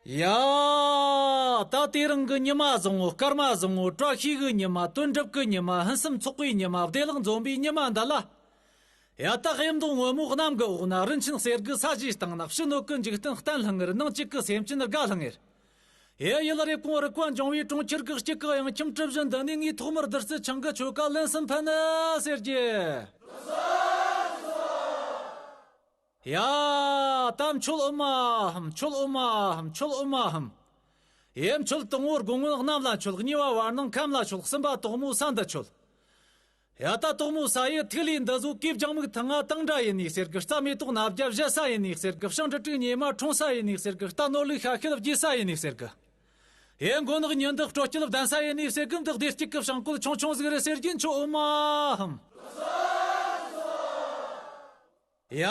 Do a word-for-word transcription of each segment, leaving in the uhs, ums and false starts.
ཡ། ད་དེ་རིང་གི་ཉི་མ་བཟང་བོ། སྐར་མ་བཟང་བོ། བཀྲ་ཤིས་ཀྱི་ཉི་མ། དོན་འགྲུབ་ཀྱི་ཉི་མ། ཕུན་སུམ་ཚོགས་པའི་ཉི་མ། བདེ་བླག་འཛོམས་པའི་ཉི་མ་འདི་ལ། ཡ། ད་གཡུ་མདོག་སྔོན་མོ་གནམ་གྱི་འོག་ན། རིན་ཆེན་གསེར་གྱི་ས་གཞིའི་སྟེང་ན། ཕྱི་སྣོད་ཀྱི་འཇིག་རྟེན་གཏན་ལྷུང་ངེར། ནང་བཅུད་ཀྱི་སེམས་ཅན་དགའ་ལྷང་ངེར། ཡ། ཡུལ་རེབ་གོང་རི་ཀ་འབྱུང་བའི་གྲོང་ཁྱེར་གྱི་དཀྱིལ་གྱི་གཡང་ཁྱིམ་གྲུ་བཞི་འདི་ནས། ངས་ཐོག་མར་འདི་རྩི་ཆང་གི་ཆོ་ག་ལན་གསུམ་ཕུལ་ནི་ཟེར་གྱི། ཡ། ད་མཆོད་ཨོ་མ་ཧམ། མཆོད་ཨོ་མ་ཧམ། མཆོད་ཨོ་མ་ཧམ། ཡེ། མཆོད། དང་པོ་དགུང་སྔོན་གནམ་ལ་མཆོད། གཉིས་པ་བར་སྣང་ཁམས་ལ་མཆོད། གསུམ་པ་དོག་མོ་ས་འདི་མཆོད། ཡ། ད་དོག་མོ་ས་ཡི་ཐིག་ལེ་འདི་ཚོ་གོས་ལྗང་མིག་ཐང་ང་དང་འདྲ་ཡིན་ནི་ཟེར་གི། རྩྭ་མེ་ཏོག་སྣ་བརྒྱ་བཞད་ས་ཡིན་ནི་ཟེར་གི། བྱང་འབྲུ་དྲུག་ཉི་མ་འཁྲུངས་ས་ཡིན་ནི་ཟེར་གི། རྟ་ནོར་ལུག་ཤ་ཤེད་རྒྱས་ས་ཡིན་ནི་ཟེར་གི། ཡེ། མགོ་ནག་ཉི་ཟླ་སྤྲོ་སྐྱིད་ལྡན་ས་ཡིན་ནི་ཟེར་གི། འདི་བདེ་སྐྱིད་ཀྱི་བྱང་བུ་ཆུང་ཆུང་ཟིག་རེད་ཟེར་གྱི། མཆོད་ཨོ་མ་ཧམ། ཡ།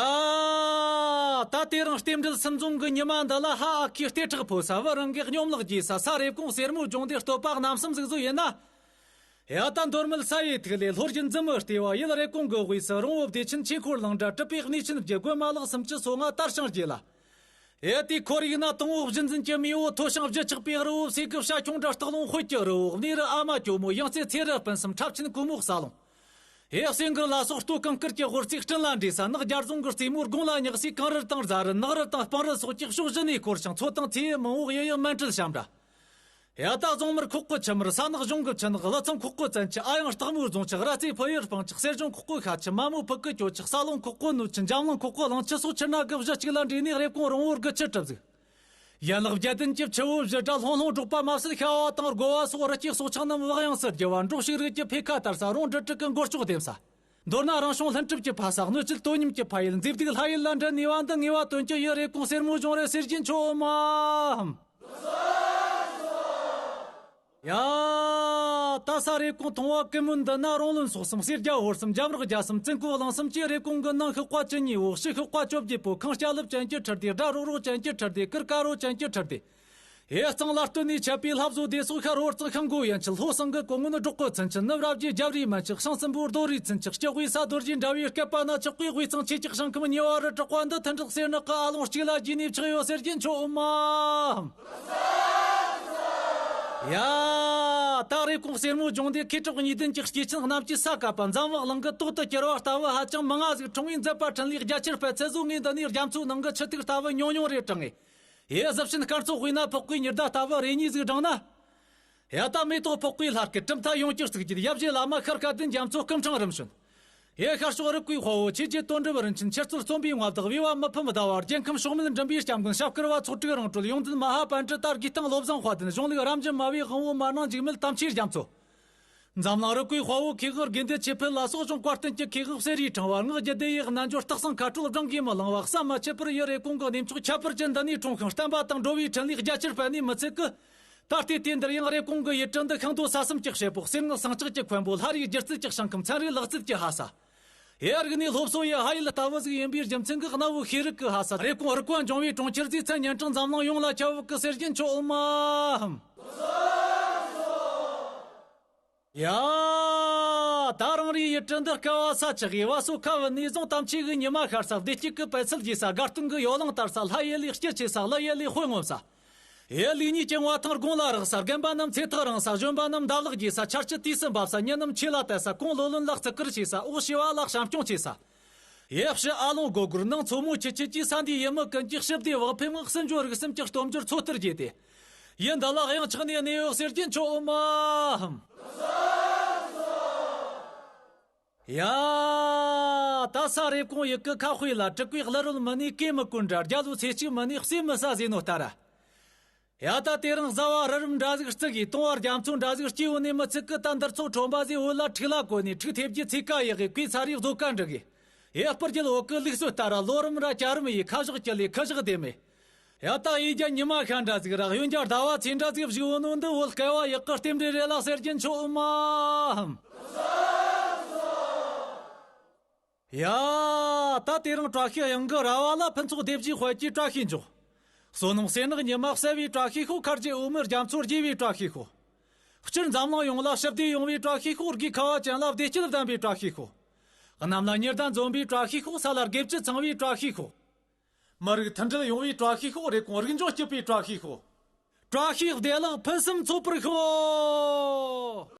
ད་དེ་རིང་རྟེན་འབྲེལ་སུམ་འཛོམས་ཀྱི་ཉི་མ་འདི་ལ། ཧ། ཨ་ཁུའི་ལྟེ་ཁྲག་ཕོ་ས། བུ་རང་གི་སྙོམ་ལག་རྒྱས་ས། ས་རེབ་གོང་གསེར་མོའི་ལྗོངས་འདིར་བསྟོད་པ་རྣམ་གསུམ་ཟིག་བཟོས་ཡིན་ན། ཡ། ད་མདོ་སྨད་ས་ཡི་ཐིག་ལེ། ལྷོ་རྒྱུད་འཛིན་མའི་ལྟེ་བ། ཡུལ་རེབ་གོང་གི་དབུས་སུ། རོང་བོ་བདེ་ཆེན་ཆོས་འཁོར་ལང་འདྲ། གྲུབ་པའི་གནས་ཆེན་བརྒྱད། དགོན་མ་ལག་སུམ་ཅུ་སོ་ལྔ་དར་ཞིང་རྒྱས་ལ། ཡེ། དེའི་ཁོར་ཡུག་ན། དང་པོ་བཞུད་འཛིན་གྱི་མེས་པོ། མཐོ་ཞིང་བརྗིད་ཆགས་པའི་རི་བོ། སེ་གི་བྱ་ཁྱུང་འདྲ་སྟག་ལུང་དཔལ་གྱི་རི་བོ། གནས་རི་ཨ་མ་ཇོ་མོ། ཡང་རྩེ་ཚེ་རི་སྤུན་གསུམ། འཁྲབ་ཆེན་གོ་མོ་ས་ལུང་། ཡེ། གསེར་གྱི་ལ་སོགས་སྟོད་གངས་དཀར་གྱི་དབུ་རྩེ་སྤྲིན་ལ་འདྲེས་ས། ནགས་རྒྱལ་རྫོང་གི་རྩེ་མོ་དགུང་ལ་ཉག་སའི་གངས་རི་དང་རྫ་རི། ནགས་རི་དང་སྤང་རི་སོགས་ཀྱི་ཕྱོགས་བཞི་ནས་བསྐོར་ཞིང་། མཚོ་དང་མཚེའུ་མང་བོ། གཡུ་ཡི་མཎྜལ་ཞབས་འདྲ། ཡ། ད་རྫོང་དམར་ཁོག་གི་ཆུ་དམར། ས་ནག་གཞུང་གི་ཆུ་ནག། ཀླུ་ཚང་ཁོག་གི་བཙན་ཆུ། ཨ་ཡང་སྟག་མོའི་རྫོང་ཆུ། ར་རྩེ་ཕུ་ཡུལ་སྤང་ཆུ། གསེར་གཞོང་ཁོག་གི་ཤ་ཆུ། མ་མོ་ཕུག་གི་གྱོ་ཆུ། ས་ལུང་ཁོག་གི་སྣོད་ཆུ། འཇམ་གླིང་ཁོག་གི་གླང་ཆུ་སོགས་ཆུ་སྣ་གི་གཞི་གཅིག་ལ་འདྲེས་ནས་རེབ་གོང་རོང་བོར་གི་ཆུ་གྲུབ་ཟིག། ཡན་ལག་བརྒྱད་ལྡན་གྱི་ཆུ་བོ་བཞི་སྒྲ་ལྷུང་ལྷུང་སྒྲོག་པ་མ་ཟད། ཤ་བ་དང་རྒོ་བ་སོགས་རི་སྐྱེས་སྲོག་ཆགས་རྣམས་བག་ཡངས་སུ་རྒྱུ་བ། འབྲོག་ཕྱུགས་རིགས་ཀྱི་འཕེལ་ཁ་དར་ས། རོང་འབྲི་དྲུག་གི་མགོ་ལྕོག་ལྡེམ་ས། མདོར་ན་རང་བྱུང་ལྷུན་གྲུབ་ཀྱི་ཕ་ས། སྣོད་བཅུད་དོ་མཉམ་གྱི་ཕ་ཡུལ། མཛེས་སྡུག་ལྷ་ཡུལ་ལ་འདྲ་ནུས་པ་འདི། ངེས་པ་དོན་གྱི་ཡུལ་རེབ་གོང་གསེར་མོའི་ལྗོངས་རེད་ཟེར་གྱིན་ཆོག་མ་ཧམ། ཡ། ད་ས་རེབ་གོང་མཐོང་བ་ཀུན་སྨོན་འདི་ན། རོང་བློན་སོགས་གསུམ། གསེར་རྒྱལ་ཧོར་གསུམ། འཇམ་རག་རྒྱལ་གསུམ། བཙུན་ཁོག་གླིང་གསུམ་གྱི་རེབ་གོང་གི་ནང་ཤོག་པ་བཅུ་གཉིས་འོག་ཕྱི་ཤོག་པ་བཅོ་བརྒྱད་པོ། ཁང་སྐྱ་ལེབ་ཅན་གྱི་ཁྲི་སྡེ། སྒྲ་རོག་རོག་ཅན་གྱི་ཁྲི་སྡེ། གུར་དཀར་རོ་ཅན་གྱི་ཁྲི་སྡེ། ཡེ། གཙང་ལ་སྟོད་ནས་ཆད་པའི་ལྷ་བཟོ་སྡེ་སོགས། ཤར་ཧོར་གཙང་ཤང་མགོ་ཡན་ཆད། ལྷོ་ཟངས་གི་གོ་སྔོན་འབྲོག་གི་ཚུན་ཆད། ནུབ་ར་བརྒྱུད་རྒྱབ་རིའི་མན་ཆད། བྱང་སྲིན་པོའི་རྡོ་རིའི་ཚུན་ཆད། སྐྱི་དབུས་ས་རྡོ་རྗེའི་འདྲ་བའི་སྐེད་པ་ན་ཆགས་པའི་དབུས་གཙང་ཆོས་ཀྱི་ཞིང་ཁམས་ཉེ་བ་རི་བྲག་པ་འདི། མཐུན་སྒྲིལ་གསེར་ནག་གི་ཨ་ལོང་གཅིག་ལ་རྒྱས་ནས་ཆགས་ཡོད་ཟེར་གྱིན་ཆོག་མ་ཧམ། ཡ། ད་རེབ་གོང་གསེར་མོའི་ལྗོངས་འདི་མཁས་གྲོགས་གཉིས་ལྡན་གྱི་སྐྱེས་ཆེན་རྣམས་ཀྱི་ས་བཀབ་པ། འཛམ་བག་ལང་གི་ཏོག་ཏུ་གྱུར་བ་ལྟ་བུ་ཧ་ཅང་མང་ང་ཟིག་འཁྲུངས་པའི་མཛད་པ་འཕྲིན་ལས་རྒྱ་ཆེར་སྤེལ་ཚད་བཟོ། ངས་འདི་ནས་རྒྱ་མཚོའི་ནང་གི་ཆུ་ཐིགས་ལྟ་བུ་ཉུང་ཉུང་རེ་དྲངས་ངེ། ཡེ། གཟི་བྱིན་སྐར་ཚོགས་དབུས་ན་ཕོག་པའི་ཉི་ཟླ་ལྟ་བུ་རེ་གཉིས་ཟིག་བགྲངས་ན། ཡ། ད་མེ་ཏོག་ཕོག་པའི་ལྷ་སྐལ་གྲུབ་མཐའ་ཡོངས་ཀྱི་གཙུག་རྒྱན། ཡབ་རྗེ་བླ་མ་ཤར་དགའ་ལྡན་རྒྱ་མཚོ་སྐུ་འཕྲེང་རིམ་བྱོན། ཡེ། ཤར་ཕྱོགས་རི་བཀོད་དཔའ་བོ། ཆོས་རྗེ་དོན་གྲུབ་རིན་ཆེན། ཆེར་སྩོལ་རྩོམ་པའི་མངའ་བདག་བི་བ་མི་ཕམ་ཟླ་བ། རྒྱལ་ཁམས་ཕྱོགས་མེད་འགྲིམ་པའི་སྐྱབས་མགོན་ཞབས་དཀར་བ། ཚོགས་དྲུག་རང་གྲོལ་ཡོངས་འཛིན་མ་ཧཱ་པཎྜི་ཏ། དགུའི་སྟེང་བློ་བཟང་དཔལ་ལྡན། གཞུང་ལུགས་རབ་འབྱམས་མ་བའི་དབང་བོ། མ་ནང་འཇིགས་མེད་དམ་ཆོས་རྒྱ་མཚོ། འཛམ་གླིང་རི་བཀོད་དཔའ་བོ། མཁས་དབང་དགེ་འདུན་ཆོས་འཕེལ་ལ་སོགས། གཞུང་བཀའ་བསྟན་གྱི་མཁས་དབང་གསེར་རིའི་ཕྲེང་བ། སྔགས་རྒྱུད་སྡེ་ཡི་རྣལ་འབྱོར་སྟག་ཚང་མཁའ་འགྲོ་བགྲང་གིས་མི་ལང་བ། བསམ་མ་ཆད་པར་ཡུལ་རེབ་གོང་གི་གནས་མཆོག་ཁྱད་པར་ཅན་འདི་ནས་འཁྲུངས་ཤིང་། བསྟན་པ་དང་འགྲོ་བའི་འཕྲིན་ལས་རྒྱ་ཆེར་སྤེལ་ནས་མི་ཚད་ཀི། ད་ལྟའི་དུས་འདིར་ཡང་རེབ་གོང་གི་ཡུལ་གྲུ་འདི་ཤིང་རྡོ་ས་གསུམ་གྱི་བྱེད་པོ། གསེར་དངུལ་ཟངས་ལྕགས་ཀྱི་མཁོན་པོ། ལྷ་རིགས་སྒྱུ་རྩལ་གྱི་ཞིང་ཁམས། ཚན་རིག་ལག་རྩལ་གྱི་ཕ་ས། ཡེ། རིག་གནས་སློབ་གསོ་ཡི་ཕ་ཡུལ་ལྟ་བུ་ཟིག་ཡིན་པའི་རྒྱུ་མཚན་གྱིས། གནའ་བོའི་ཤེས་རིག་གི་ཕ་ས་རེབ་གོང་རི་ཀ་འབྱུང་བའི་གྲོང་ཁྱེར་ཟིག་མཚན་སྙན་གྲགས་འཛམ་གླིང་ཡོངས་ལ་ཁྱབ་བོ་གི་ཟེར་གྱིན་ཆོག་མ་ཧམ། ཡ། ད་རང་རེའི་ཡུལ་གྲུ་འདི་བསྐལ་བ་ས་ཆགས་ཀྱི་བ་སོ་ཁ་བུད་ནས་བཟུང་། དམ་ཆོས་ཀྱི་ཉི་མ་ཤར་ས། བདེ་སྐྱིད་ཀྱི་པད་ཚལ་རྒྱས་ས། དགའ་སྟོན་གྱི་ཡོ་ལང་དར་ས། ལྷ་ཡུལ་ལས་སྐྱིད་ཆེ་ས། ཀླུ་ཡུལ་ལས་དཔལ་ངོམས་ས། ཡུལ་ལུགས་གཉིས་ཀྱི་ངོ་ཐང་དགུང་ལ་རག་ས། རྒན་པ་རྣམས་ཚེ་ཐག་རིང་ས། གཞོན་པ་རྣམས་འདབ་ལག་རྒྱས་ས། ཆར་ཆུ་དུས་སུ་འབབ་ས། མྱི་རྣམས་ཆོས་ལ་དད་ས། གོང་བློ་ལོན་ལ་བརྩི་བཀུར་བྱེད་ས། འོག་སྐྱེ་བ་ལ་བྱམས་སྐྱོང་བྱེད་ས། ཡེ། ཕྱི་ཨ་ལོང་སྒོ་སྒོར་ནང་མཚོ་མོ་ཆུ་ཆུ་གྱིས། ས་འདིའི་ཡུལ་མི་ཀུན་གྱི་ཞི་བདེ་བག་ཕེབས་ངང་། སྲིད་འབྱོར་རིག་གསུམ་གྱི་སྟོབས་འབྱོར་མཚོ་ལྟར་རྒྱས་ཏེ། ཡུལ་འདི་ལ་གཡང་ཆགས་ནས་གནས་ཡོད་ཟེར་གྱིན་ཆོག་མ་ཧམ། ཡ། ད་ས་རེབ་གོང་ཡུལ་གྱི་ཁ་དཔེ་ལ། དྲུག་པའི་ཀླུ་རོལ་མི་ནུས་གོས་མི་གོན་འདྲ། རྒྱ་ལོའི་ཚེས་གཅིག་མི་ནུས་གསེར་མི་ཟ་ཟེར་ནོ་ལྟར། ཡ། ད་དེ་རིང་བཟའ་བ་རི་རབ་འདྲ་ཟིག་བརྩི་གི། བཏུང་བ་རྒྱ་མཚོ་འདྲ་ཟིག་སྐྱེས་བོ་ནས་མི་ཚིག་གི། ད་འདིར་ཚོ་ཁྲོམ་པ་ཟིག་བོད་ལ་ཕྲུག་ལ་གོ་ནས། ཕྲུག་ཐེབས་ཀྱི་ཚེ་ཀ་ཡག་གི། གོས་ཚ་རིག་བཟོ་ཀ་འགྲིག་གི། ཡ། སྤུར་རྒྱལ་བོད་ཀྱི་ལུགས་སྲོལ་ལྟར། ལོ་རིམ་ར་བྱ་རིམ་ཡི། ཁ་བཞག་སྐྱིད་ལས་ཁུ་བཞག་བདེ་མོ། ཡ། ད་ཡིན་རྒྱ་ཉི་མ་ཤར་འདྲ་ཟིག་ར། གཡོན་རྒྱ་ཟླ་བ་ཚེས་འདྲ་ཟིག་བཞུགས་བོ་ནོ་འདི། བོད་བསྐལ་བ་ཡག་གི་རྟེན་འབྲེལ་རེད་ལ་ཟེར་གྱིན་ཆོག་མ་ཧམ། ཡ། ད་དེ་རིང་བཀྲ་ཤིས་གཡང་གི་ར་བ་ལ། ཕུན་ཚོགས་སྡེ་བཞིའི་དཔལ་གྱི་བཀྲ་ཤིས་འཇོག། བསོད་ནམས་གསེར་ནག་ཉི་མ་གསལ་བའི་བཀྲ་ཤིས་ཤོག། མཁར་གྱི་འོད་མའི་རྒྱ་མཚོ་རྒྱས་པའི་བཀྲ་ཤིས་ཤོག། སྤྱིར་འཛམ་གླིང་ཡོངས་ལ་ཞི་བདེ་ཡོང་བའི་བཀྲ་ཤིས་ཤོག། དགུའི་ཁ་བ་ཅན་ལ་བདེ་སྐྱིད་ལྡན་པའི་བཀྲ་ཤིས་ཤོག། གནམ་ལ་ཉི་ཟླ་འཛོམས་པའི་བཀྲ་ཤིས་ཤོག། ས་ལ་དགེ་བཅུ་ཚང་བའི་བཀྲ་ཤིས་ཤོག། མི་རིགས་མཐུན་སྒྲིལ་ཡོང་བའི་བཀྲ་ཤིས་ཤོག་རེབ་གོང་རིག་འབྱུང་སྐྱིད་པའི་བཀྲ་ཤིས་ཤོག་བཀྲ་ཤིས་བདེ་ལེགས་ཕུན་སུམ་ཚོགས་པར་ཤོག